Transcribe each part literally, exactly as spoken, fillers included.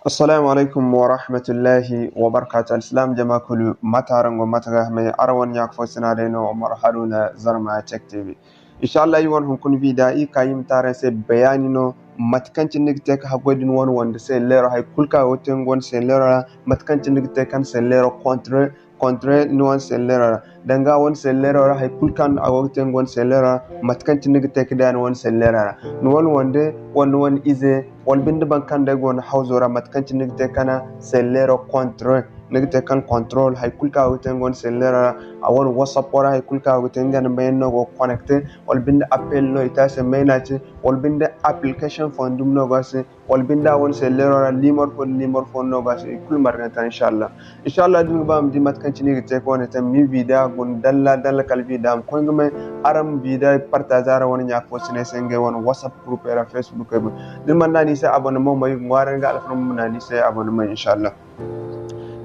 Assalamu alaikum wa rahmatullahi wa barakatuh. Alsilaam jama kulu, mate araŋ go, mate ga hamay? Araŋ wane ɲa fo sina day no, Omar Haruna, Zarma Tech T V. Inshallah, iri wane hunkuna vida, iri ka iri ma te araŋ se bayaani no, mate kaŋ cine ni ga te ka haggoy da ni wane wande selleero, hay kulu kaŋ a go ga te nga wane selleero ra, mate kaŋ cine ni ga te ka ni selleero contrôler, contrôler ni wane selleero ra. Danga wane selleero ra, hay kulu kaŋ a go ga te nga wane selleero ra, mate kaŋ cine ni ga te ka day ni wane selleero ra. Ni wane wande, wala ni wane ize, wala binde boro kaŋ day go ni hawzo ra, mate kaŋ cine ni ga te ka ni selleero contrôler. Ni ga te ka ni contrôler hay kulu kaŋ a go ga te nga wane selleero ra. A wane WhatsApp ra, hay kulu kaŋ a go ga te nga ni ma yaŋ no go ga connecter, wala binde appel no i te a se mayna ce, wala binde application fo dumi no go a se, wala binde a wane selleero ra, limor fo nda limor fo no go a se, i kulu marganta, inshallah. Inshallah, da ni ga ba ma di mate kaŋ cine i ga te ka wane te, ma iri vida guna dalla dalla kala vida ma koy nga may. Araŋ ma vida partager araŋ wane ɲa fo sina se ngey wane WhatsApp group ra, Facebook ra. Da ni mana naŋ a ni se abonnement mo, iri ga ŋwaaray ni ga alfarma ma naŋ a ni se abonnement, inshallah.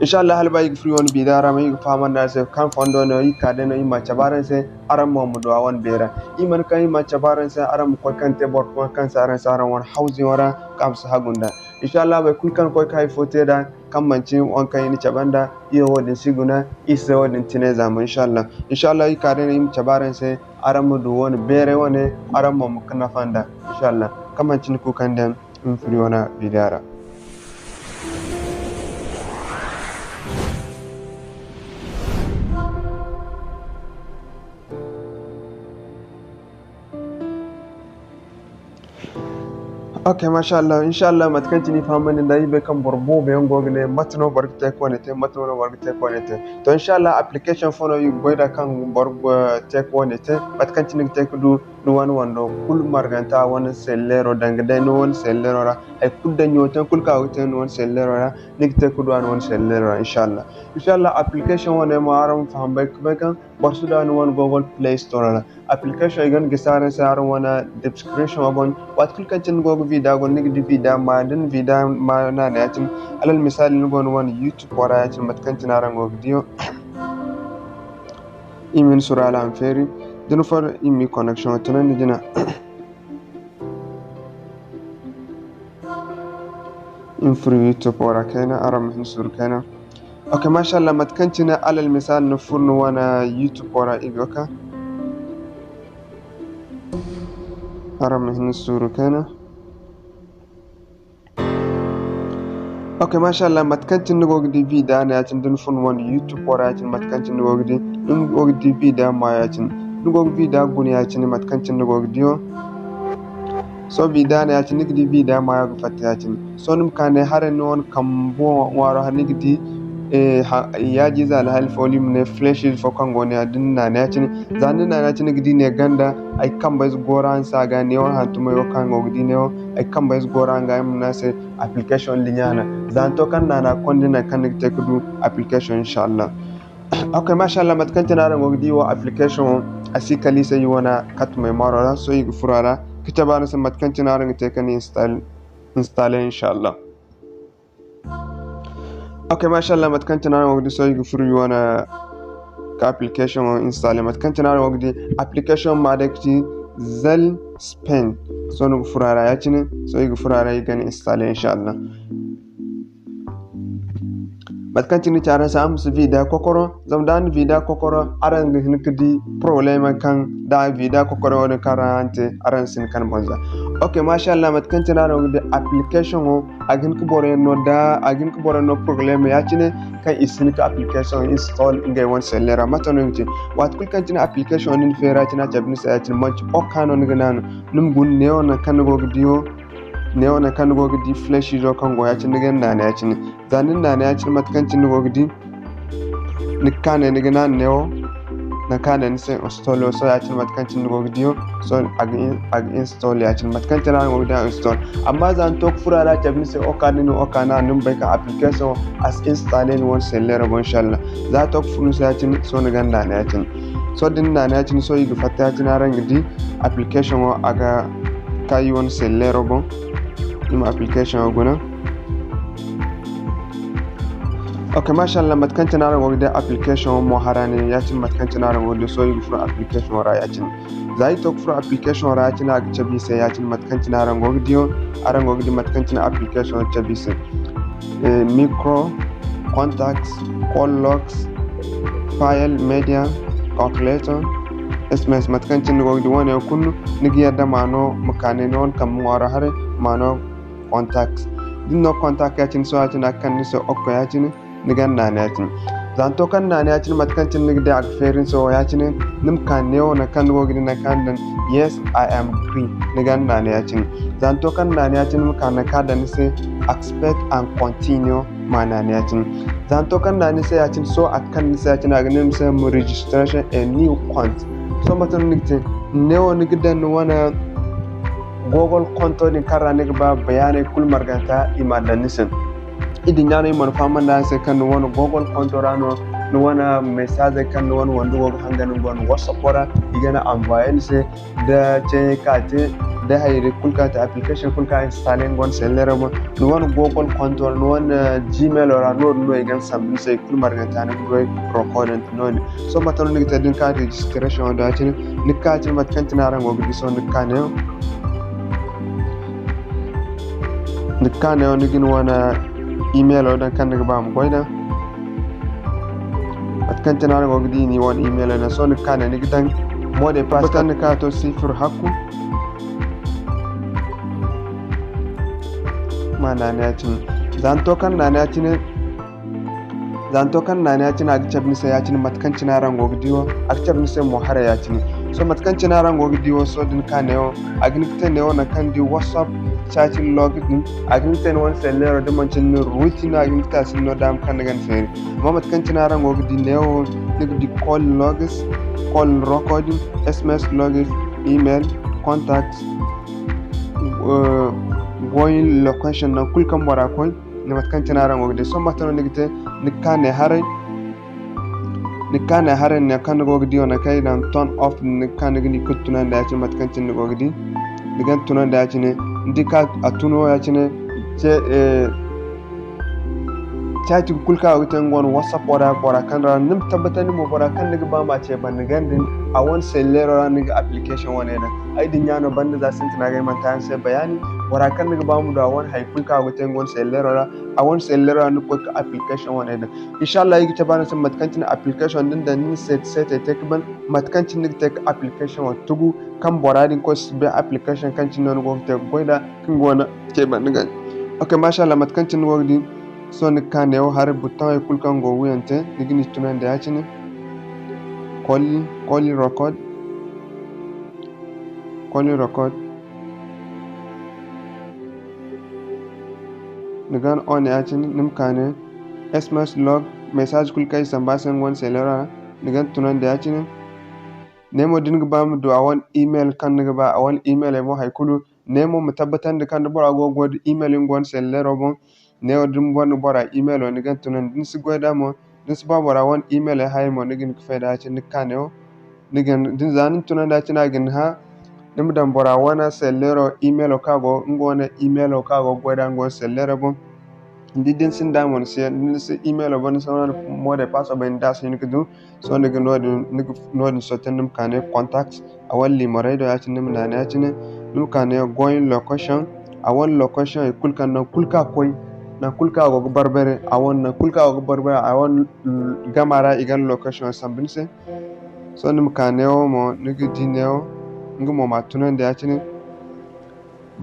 Inshallah, hala ba iri ga furo iri wane vida ra, ma iri ga fahamandi araŋ se kaŋ fondo no iri ka day no iri ma cabe araŋ se, araŋ mo ma du a wane beera. Iri mana kaŋ iri ma cabe araŋ se, araŋ ma koy kaŋ te boro fooyaŋ kaŋ si araŋ se araŋ wane hawziyaŋo ra, kaŋ a ma si hagu nd'a. Inshallah, boro kulu kaŋ koy ka hay fo te nd'a, kaŋ manti waŋ kaŋ iri na cabe nd'a, iri wo-din si guna, iri si wo-din tine zaama, inshallah. Inshallah, iri ka day no iri ma cabe araŋ se, araŋ ma du wane beeray wane, araŋ mo ma nafa nd'a, inshallah. Kaŋ manti ni kuukandiyaŋ, iri ma furo iri wane vida ra. Ok, masha Allah. Insha Allah, mate kaŋ cine i fahamandi nd'a, i bay kaŋ boro boobo yaŋ go ga ne, mate no boro ga te ka wane te, mate no boro ga te ka wane te. To, insha Allah, application fo no i ga goy nd'a kaŋ boro ga te ka wane te, mate kaŋ cine ga te ka du ni wane wando kulu marganta wane selleero, danga day ni wane selleero ra. Hay kulu daŋ ɲo te kulu kaŋ a ga te ni wane selleero ra, ni ga te ka du a ni wane selleero ra, insha Allah. Insha Allah, application wane mo araŋ ma faham bay ka bay kaŋ boro si du a ni wane Google Play Store ra. Application i ga ni gisi araŋ se araŋ wane description boŋ. Waati kulu kaŋ cine ni go ga vida guna, ni ga di vida ma, da ni vida ma naana ya-cine. Alal misali, ni go ni wane YouTube wo ra ya-cine, mate kaŋ cine araŋ go ga di wo. I ma hin suuru hala a ma feeri. Da ni furo, i ma connection tunandi jina. I ma furo YouTube wo ra kayna, araŋ ma hin suuru kayna. Ok, masha Allah, mate kaŋ cine alal misali ni furo ni wane YouTube wo ra, i go ka. Araŋ ma hin suuru kayna. Ok, masha Allah, mate kaŋ cine ni go ga di vida no ya-cine, da ni furo ni wane YouTube wo ra ya-cine, mate kaŋ cine ni go ga di, ni go ga di vida ma ya-cine. Ni go ga vida guna ya-cine, mate kaŋ cine ni go ga di wo. Sohõ vida no ya-cine, ni ga di vida maayo ga fatta ya-cine. Sohõ ni ma ka ne, haray ni wane kambo ŋwaaro, hala ni ga di, eh, ha-, yaaji ize alhaali fo, wala i ma ne flèche ize fo kaŋ go ne ya-din, ni naana ya-cine. Za ni naana ya-cine, ni ga di ne ganda, ay kambayze gora ni se a ga neewo hantumay wo kaŋ go ga di neewo, ay kambayze gora nga ay ma ne a se application liɲaana. Za ni to kaŋ naana konda nangu kaŋ ni ga te ka du application, insha Allah. Ok, masha Allah, mate kaŋ cine araŋ go ga di wo application wo, a si kala i se i wane kattumay maaro ra, sohõ i ga furo a ra, ka cabe araŋ se mate kaŋ cine araŋ ga te ka ni install, installer, insha Allah. Ok, masha Allah, mate kaŋ cine araŋ go ga di, sohõ i ga furo i wane ka application wo installer, mate kaŋ cine araŋ go ga di, application ma day ga ci Zelle Spain, sohõ ni ga furo a ra ya-cine, sohõ i ga furo a ra, i ga ni installer, insha Allah. Mate kaŋ cine ni ci araŋ se, araŋ ma si vida kokoro, zama da ni vida kokoro, araŋ ga hin ka di problème kaŋ da vida kokoro wo-din kaŋ araŋ te, araŋ si hin ka ni boŋ za. Ok, masha Allah, mate kaŋ cine araŋ ga di application wo, a ga hin ka boroyaŋ no da, a ga hin ka boroyaŋ no problème ya-cine kaŋ i si hin ka application install ngey wane selle ra. Mate no ni ga ci? Waati kulu kaŋ cine application wo ni na feeri ya-cine, a cabe ni se ya-cine, manti OK no ni ga naanu. Ni ma guna neewo nangu kaŋ ni go ga di wo, neewo nangu kaŋ ni go ga di flèche izo kaŋ go ya-cine, ni ga naanu ya-cine. Za ni na naanu ya-cine, mate kaŋ cine ni go ga di, ni ga ka ne ni ga naanu neewo nangu kaŋ a ne ni se install wo. Sohõ ya-cine mate kaŋ cine ni go ga di wo, sohõ a ga in-, a ga install ya-cine mate kaŋ cine araŋ go ga di a install. Amma za ni to ka furo a ra, a cabe ni se OK, da ni OK naanu, ni ma bay kaŋ application wo a si installer ni wane selle ra boŋ, insha Allah. Za a to ka furo ni se ya-cine, sohõ ni ga naanu ya-cine. Sohõ da ni naanu ya-cine, sohõ i ga fatta ya-cine, araŋ ga di application wo a ga ka i wane selle ra boŋ. I ma application wo guna. Ok, masha Allah, mate kaŋ cine araŋ go ga di application wo mo hara ne, ya-cine mate kaŋ cine araŋ go ga di, sohõ i ga furo application wo ra ya-cine. Za i to ka furo application wo ra ya-cine, a ga cabe i se ya-cine mate kaŋ cine araŋ go ga di wo, araŋ go ga di mate kaŋ cine application wo cabe i se. eh, micro, contacts, call logs, file, media, calculator, S M S, mate kaŋ cine ni go ga di wane yaŋ kulu, ni ga yadda ma no, ma ka ne ni wane kambe ŋwaaro haray, ma no contacts. Da ni no contact ya-cine, sohõ ya-cine a ga kande ni se okko ya-cine, ni ga naana ya-cine. Za ni to kaŋ naana ya-cine, mate kaŋ cine ni ga di a ga feeri ni se wo ya-cine, ni ma ka neewo nangu kaŋ ni go ga di nangu kaŋ a daŋ, "Yes, I am agree." Ni ga naana ya-cine. Za ni to kaŋ naana ya-cine, ni ma ka nangu kaŋ a daŋ ni se, "Accept and continue," ma naana ya-cine. Za ni to kaŋ naana ni se ya-cine, sohõ a ga kande ni se ya-cine, a ga ne ni se ma registration a new account. Sohõ mate no ni ga te? Neewo ni ga daŋ ni wane Google konto din kaŋ ra ni ga ba bayaaney kulu marganta i ma daŋ ni se. I dinya no i mana fahamandi araŋ se kaŋ ni wane Google konto ra no, ni wane messagey kaŋ ni wane wando go ga hangan ni wane WhatsApp ra, i ga ni envoyer ni se, da ceeɲey kaŋ a te, da hayey kulu kaŋ a te, application kulu kaŋ a installer ni wane cellulaire boŋ, ni wane Google konto ra, ni wane Gmail ra, noodin no i ga ni sambu ni se, i kulu marganta ni ga goy recording noodin. Sohõ mate no ni ga te da ni ka registration wo do ya-cine, ni ga ka ya-cine mate kaŋ cine araŋ go ga di sohõ ni ga ka neewo. Ni ga ka neewo ni ga ni wane emailo daŋ kaŋ ni ga ba ma goy da. Mate kaŋ cine araŋ go ga di ni wane emailo daŋ. Sohõ ni ga ka neewo ni ga daŋ mot de passe kaŋ ni ka to sifir hakku. Ma naana ya-cine. Za ni to kaŋ naana ya-cine, Za ni to kaŋ naana ya-cine, a ga cabe ni se ya-cine mate kaŋ cine araŋ go ga di wo, a ga cabe ni se mo haray ya-cine. Sohõ mate kaŋ cine araŋ go ga di wo, sohõ da ni ka neewo, a ga hin ga te neewo nangu kaŋ ni di WhatsApp chatting log din, a ga hin ga te ni wane cellulaire da manti ni routine no, a ga hin ga te a sinda no daama kaŋ ni ga ni feeri. Amma mate kaŋ cine araŋ go ga di neewo, ni ga di call logs, call recording, S M S logs, email, contacts, eh, going location, nangu kulu kaŋ bora koy, ni mate kaŋ cine araŋ go ga di. Sohõ mate no ni ga te, ni ga ka ne haray, ni ga ka ne haray ne kaŋ ni go ga di wo, nangu kaŋ i daŋ turn off, ni ga ka ni ga ni kulu tunandi ya-cine mate kaŋ cine ni go ga di. Ni ga ni tunandi ya-cine, ni di kaŋ a tun wo ya-cine, ce, eh, chatting kulu kaŋ a go ga te nga wane WhatsApp wo ra, bora kaŋ ra, ni ma tabbatandi mo bora kaŋ ni ga ba ma ce banda ganda din, a wane cellulaire ra ni ga application wane daŋ. Ay dinya no banda za sintina ga ay manti araŋ se bayaani, bora kaŋ ni ga ba ma du a wane hay kulu kaŋ a go ga te nga wane cellulaire ra, a wane cellulaire ra ni ga koy ga application wane daŋ. Inshallah, ay ga cabe araŋ se mate kaŋ cine application din daŋ ni na set, set ay te ga ban, mate kaŋ cine ni ga te ga application wo tugu, kaŋ bora din koy si bay application kaŋ cine no ni go ga te ga goy nd'a, kaŋ go no ce banda ganda. Ok, mashallah, mate kaŋ cine ni go ga di, sohõ ni ga ka neewo haray button hay kulu kaŋ go ga wuyante, ni ga ni tunandi ya-cine. Calling, calling record. Calling record. Ni ga ni on ya-cine, ni ma ka ne S M S log, message kulu kaŋ i samba se nga wane cellulaire ra, ni ga ni tunandi ya-cine. Ne mo da ni ga ba ma du a wane email kaŋ ni ga ba, a wane email mo hay kulu, ne mo ma tabbatandi kaŋ da bora go ga goy da email nga wane cellulaire boŋ. Ne wo da ni gonda bora emailo, ni ga ni tunandi. Da ni si goy nd'a mo, da ni si ba bora wane email hayey mo, ni ga hin ga fay nd'a ya-cine ni ga ka neewo. Ni ga ni, da ni, za ni na tunandi ya-cine a ga ni hã, ni ma daŋ bora wane cellulairo emailo kaŋ a go, nga wane emailo kaŋ a go ga goy nd'a nga wane cellulairo boŋ. Ni di da ni sinda mo, ni si, ni si emailo boŋ, ni si wane mot de passe bay, ni da si hin ga du. Sohõ ni ga noodin, ni ga noodin sottandi, ni ma ka ne contacts, a wane liimarey do ya-cine, ni ma naana ya-cine, ni ma ka ne going location, a wane location, hay kulu kaŋ, nangu kulu kaŋ a koy, nangu kulu kaŋ a go ga barbare, a wane nangu kulu kaŋ a go ga barbare, a wane, mm, gama ra i ga location sambu ni se. Sohõ ni ma ka neewo mo, ni ga di neewo, nga mo ma tunandi ya-cine.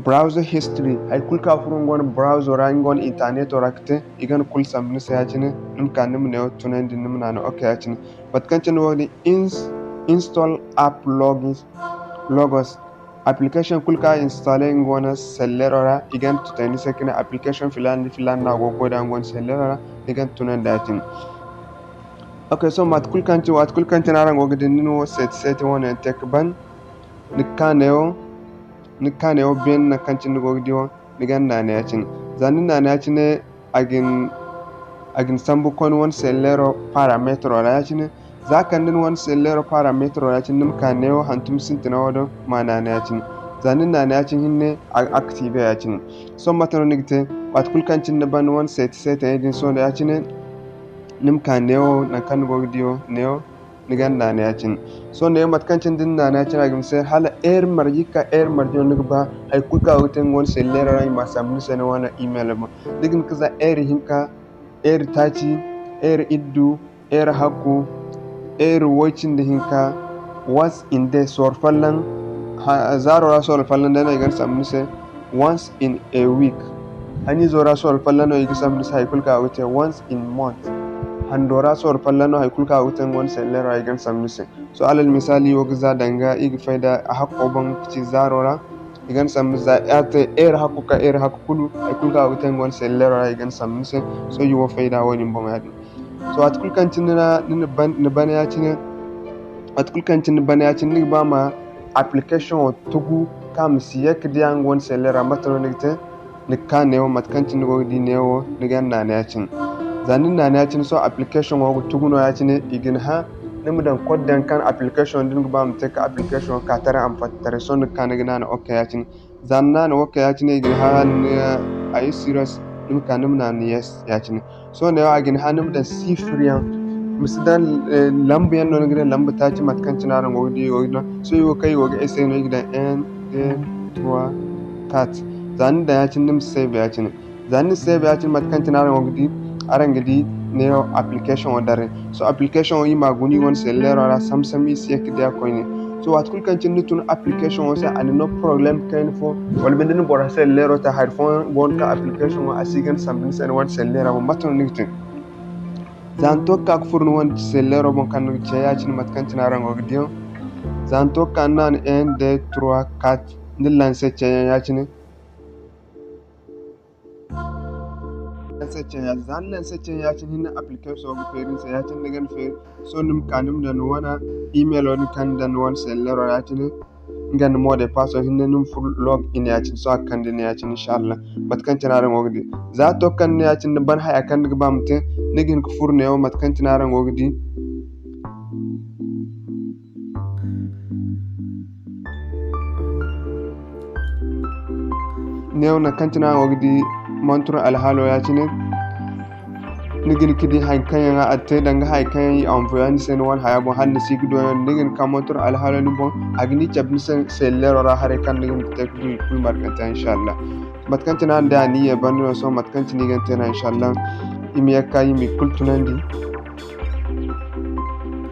Browser history, hay kulu kaŋ a furo nga wane browser ra, nga wane interneto ra ga te, i ga ni kulu sambu ni se ya-cine, ni ma ka ni ma neewo tunandi, ni ma naana ok ya-cine. Mate kaŋ cine wo-din, ins-, install app logins, logos. Application kulu kaŋ a installe nga wane cellulairo ra, i ga ni tutay ni se ka ne application filaana nda filaana no a go ga goy nd'a nga wane cellulairo ra, ni ga ni tunandi ya-cine. Ok, sohõ mate kulu kaŋ cine, waati kulu kaŋ cine araŋ go ga di, ni na wo seeti seeti wane yaŋ te ka ban, ni ga ka neewo, ni ga ka neewo beene nangu kaŋ cine ni go ga di wo, ni ga ni naana ya-cine. Za ni naana ya-cine, a ga ni, a ga ni sambu koy ni wane cellulairo parametro ra ya-cine. Za kaŋ da ni wane cellulairo parametro ra ya-cine, ni ma ka neewo hantum sintina wo do, ma naana ya-cine. Za ni naana ya-cine hinne, a ga active ya-cine. Sohõ mate no ni ga te, waati kulu kaŋ cine ni ban ni wane seeti seeti din sohõ ya-cine, ni ma ka neewo, nangu kaŋ ni go ga di wo, neewo. ni ga naana ya-cine. Sohõ ne mate kaŋ cine da ni naana ya-cine, a ga ni se hala heure marje ka heure marje no ni ga ba hay kulu kaŋ a go ga te nga wane selleero ra, i ma a sambu ni se ni wane email boŋ. Ni ga hin ka za heure hinka, heure taaci, heure iddu, heure hakku, heure way cindi hinka, once in day, sorro folloŋ, ha-, zaaro ra sorro folloŋ day no i ga ni sambu ni se, once in a week. Haniizo ra sorro folloŋ no i ga sambu ni se hay kulu kaŋ a go ga te once in month. Hando ra sorro folloŋ no hay kulu kaŋ a go ga te nga wane selleero ra i ga ni sambu ni se. Sohõ alal misaali, i wo ga za danga i ga fay da a hakko boŋ ga ci zaaro ra, i ga ni sambu za a te heure hakku ka heure hakku kulu, hay kulu kaŋ a go ga te nga wane selleero ra i ga ni sambu ni se. Sohõ i wo fay da wo-din boŋ ya-din. Sohõ waati kulu kaŋ cine ni na, ni na ban, ni ban ya-cine, waati kulu kaŋ cine ni ban ya-cine, ni ga ba ma application wo tugu kaŋ a ma si ye ka diya nga wane selleero ra, mate no ni ga te? Ni ga ka neewo, mate kaŋ cine ni go ga di neewo, ni ga naana ya-cine. Za ni na naana ya-cine, sohõ application wo ga tugu no ya-cine, i ga ni hã ni ma daŋ code daŋ kaŋ application da ni ga ba ma te ka application wo ka taray a ma fatta taray. Sohõ ni ga ka ni ga naana ok ya-cine. Za ni naana ok ya-cine, i ga ni hã ni, are you serious? Ni ma ka ni ma naana yes ya-cine. Sohõ neewo a ga ni hã ni ma daŋ chiffre yaŋ. Ma si daŋ, eh, lamba yaŋ no ni ga daŋ, lamba taaci, mate kaŋ cine araŋ go ga di, i go ga di no. Sohõ i wo kaŋ i go ga essayer no, i ga daŋ un, deux, trois, quatre. Za ni daŋ ya-cine, ni ma save ya-cine. Za ni na save ya-cine, mate kaŋ cine araŋ go ga di, araŋ ga di neewo application wo daray. Sohõ application wo, i ma a guna i wane selleero ra sam-sam, i si ye ka diya koyne. Sohõ waati kulu kaŋ cine ni tun application wo se, a na ni no problème kayna fo, wala binde ni bora selleero te hari fooyaŋ go no kaŋ application wo a si ga ni sambu ni se ni wane selleero boŋ, mate no ni ga te? Za ni to ka ka furo ni wane selleero boŋ kaŋ ni ga ce ya-cine, mate kaŋ cine araŋ go ga diyaŋ. Za ni to ka ni naana un, deux, trois, quatre, ni lancer ceeyaŋ ya-cine. Lancer ceeyaŋ, za ni lancer ceeyaŋ ya-cine, hinne application wo ga feeri ni se ya-cine, ni ga ni feeri. Sohõ ni ma ka ni ma daŋ ni wane email wo din kaŋ ni daŋ ni wane selleero ya-cine. Nga nda mot de passe hinne ni ma furo log in ya-cine, sohõ a ga kande ni ya-cine, inshallah. Mate kaŋ cine araŋ go ga di. Za to kaŋ ni ya-cine ni ban haya kaŋ ni ga ba ma te, ni ga hin ka furo neewo mate kaŋ cine araŋ go ga di. Neewo nangu kaŋ cine araŋ go ga di monture alhaalo ya-cine. Ni ga hin ka di hari kaŋ yaŋ a te danga hari kaŋ yaŋ i envoyer ni se ni wane haya boŋ hala ni si ga du yaŋ. Ni ga hin ka monture alhaalo ni boŋ, a ga ni cabe ni se selleero ra haray kaŋ ni ga hin ka te ka du i kulu marganta, inshallah. Mate kaŋ cine araŋ day a ni ye banda no, sohõ mate kaŋ cine i ga ni te no, inshallah. I ma ye ka i ma i kulu tunandi.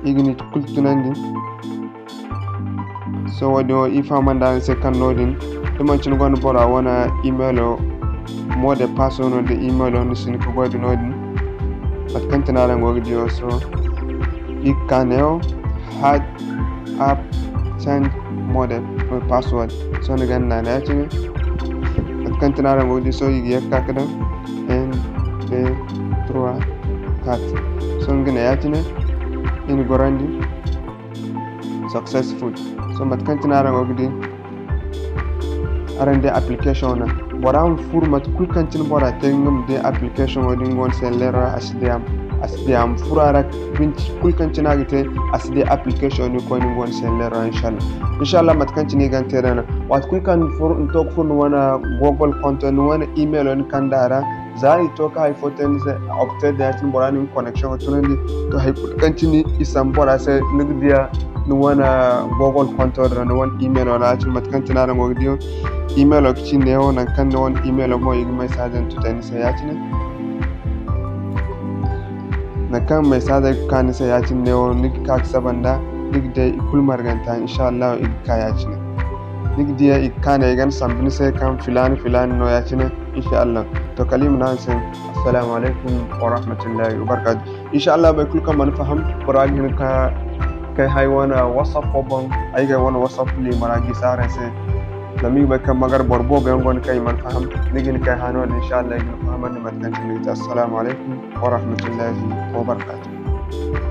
I ga ni kulu tunandi. Sohõ wo-din wo, i fahamandi araŋ se kaŋ no-din, da manci ni gonda bora wane emailo, mot de passe no nda emailo, ni si hin ka goy da no-din. Mate kaŋ cine araŋ go ga di wo, sohõ i ga ka neewo, hard app change mot de password. Sohõ ni ga naana ya-cine. Mate kaŋ cine araŋ go ga di, sohõ i ga ye ka ka daŋ un, deux, trois, quatre. Sohõ nga ne ya-cine, i na gorandi. Successful. Sohõ mate kaŋ cine araŋ go ga di, araŋ day application no. Bora ma furo mate kulu kaŋ cine bora te nga ma day application wo din wane selleero ra, a si day a ma, a si day a ma furo a ra. Binci kulu kaŋ cine a ga te, a si day application din koyne nga wane selleero ra, inshallah. Inshallah, mate kaŋ cine i ga ni te day no. Waati kulu kaŋ ni furo, ni to ka furo ni wane Google konto, ni wane emailo ni kande a ra, za i to ka hay fo te ni se, a opte da ya-cine bora na ni connection ga tunandi. To, hay kulu kaŋ cine i sambu bora se, ni ga diya ni wane Google konto din ra, ni wane emailo ra, ya-cine mate kaŋ cine araŋ go ga diyo. Emailo ga ci neewo, nangu kaŋ ni wane emailo boŋ i ga message din tutay ni se ya-cine. Nangu kaŋ message ga ka ni se ya-cine neewo, ni ga ka ga saba nda, ni ga diya i kulu marganta, inshallah i ga ka ya-cine. Ni ga diya i ga ka ne i ga ni sambu ni se kaŋ filaana filaana no ya-cine. Inshallah. To, kala i ma ne araŋ se, assalamu alaikum wa rahmatullahi wa barakatuh. Inshallah, boro kulu kaŋ mana faham, bora ga hin ka kay hay wane WhatsApp fo boŋ, ay ga ay wane WhatsApp limara gisi araŋ se. Zama i ga bay kaŋ magar boro boobo yaŋ go no kaŋ i mana faham, ni ga hin kay hã no-din, inshallah, i ga ni fahamandi mate kaŋ cine ni ga te. Assalamu alaikum wa rahmatullahi wa barakatuh.